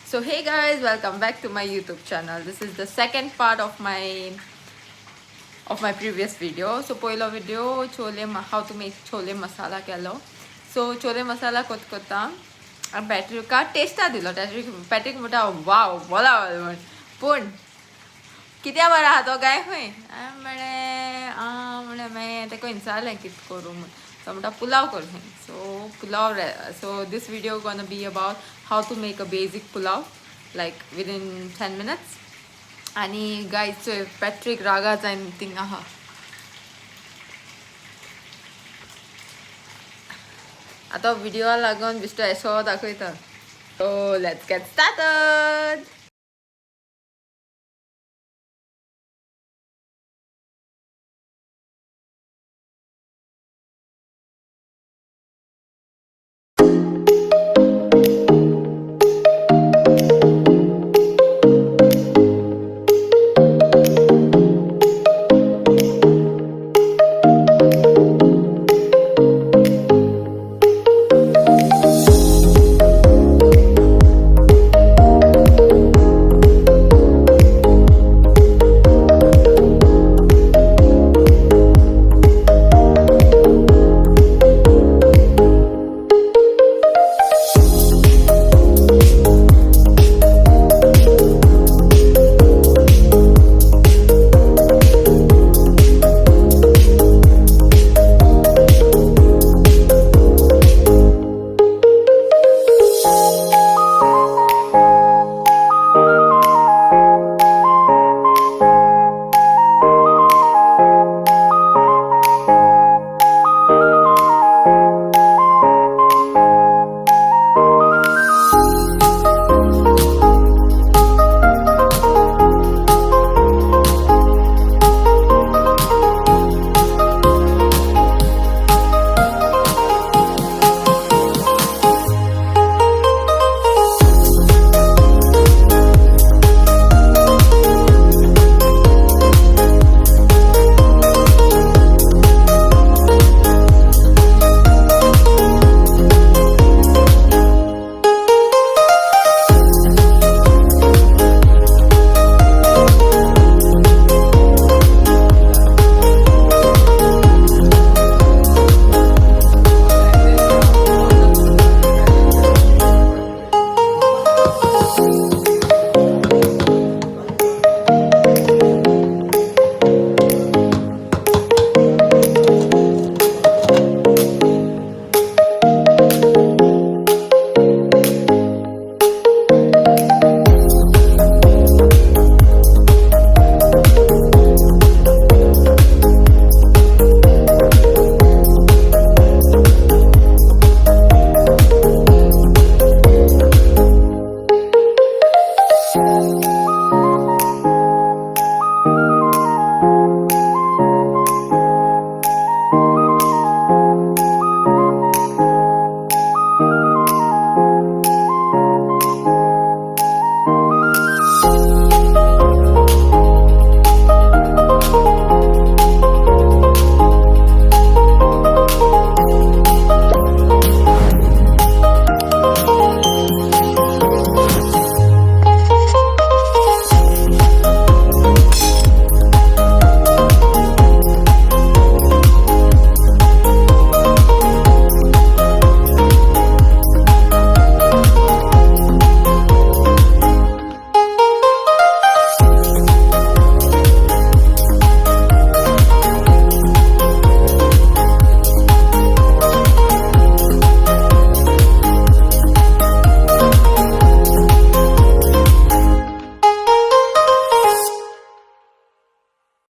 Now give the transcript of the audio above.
So hey guys, welcome back to my YouTube channel. This is the second part of my previous video. So पयलो video chole, how to make chole masala केलो. So chole masala कोत कोता पॅट्रिका टेस्टा दिलो. Patrick म्हणटा वाव बोला म्हण, पूण कित्या बरो आहा तो काय खंय. हांवें म्हळें आं, म्हणलें मागीर तेका विचारलें कितें करूं म्हूण. सो म्हणटा पुलाव कर खंय. So pulao, so this video gonna be about how to make a basic pulao like within 10 minutes. आनी गायज चोय पॅट्रीक रागा जायन थिंग आहा. आतां व्हिडिओ लागून बिश्टो एसो दाखयता. So let's get started.